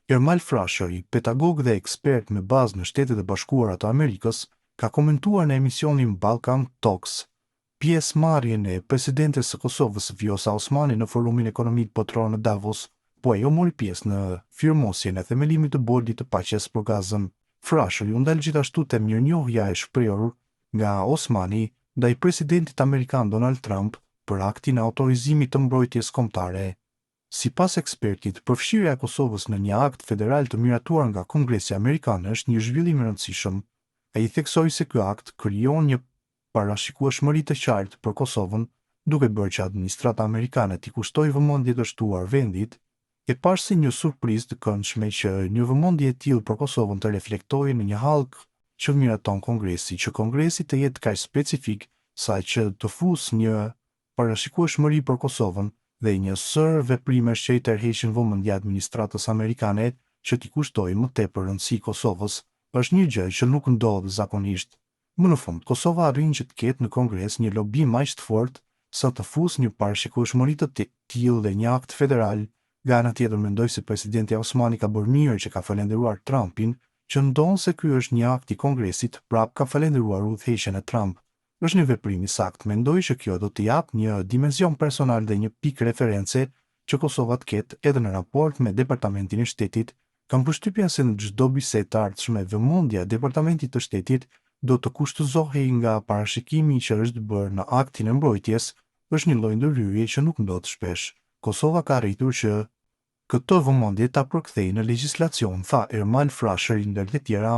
Ermal Frashëri, pedagog dhe ekspert me bazë në Shtetet e Bashkuara të Amerikës, ka komentuar në emisionin Balkan Talks pjesëmarrjen e presidentes së Kosovës Vjosa Osmani në Forumin Ekonomik Botëror në Davos, ku ajo mori pjesë në firmosjen e themelimit të Bordit të Paqes për Gazën. Frashëri u ndal gjithashtu te mirënjohja e shprehur nga Osmani ndaj presidentit amerikan Donald Trump për aktin e autorizimit të mbrojtjes kombëtare. Sipas ekspertit, përfshirja e Kosovës në një akt federal të miratuar nga Kongresi amerikan është një zhvillim i rëndësishëm. Ai theksoi se ky akt krijon një parashikueshmëri të qartë për Kosovën, duke bërë që administrata amerikane t'i kushtojë vëmendje të shtuar vendit. E pashë si një surprizë të këndshme që një vëmendje e tillë për Kosovën të reflektohej në një akt që miraton Kongresi, që Kongresi të jetë kaq specifik sa që të fusë një parashikueshmëri për Kosovën dhe një sërë veprimesh që i tërheqin vëmendje administratës amerikane që t'i kushtojë më tepër rëndësi Kosovës, është një gjë që nuk ndodh zakonisht. Më në fund, Kosova arrin që të ketë në Kongres një lobim aq të fortë sa të fusë një parashikueshmëri të tillë dhe një akt federal. Nga ana tjetër mendoj se presidentja Osmani ka bërë mirë që ka falënderuar Trumpin, që ndonëse ky është një akt i Kongresit, prapë ka falënderuar udhëheqjen e Trump. Është një veprim i saktë, mendoj që kjo do të japë një dimension personal dhe një pikë reference që Kosova të ketë edhe në raport me Departamentin e Shtetit. Kam përshtypjen se në çdo bisedë të ardhshme vëmendja e Departamentit të Shtetit do të kushtëzohej nga parashikimi që është bërë në aktin e mbrojtjes, është një lloj ndërhyrje që nuk ndodh shpesh. Kosova ka arritur që këtë vëmendje ta përkthejë në legjislacion, tha Ermal Frashëri ndër të tjera.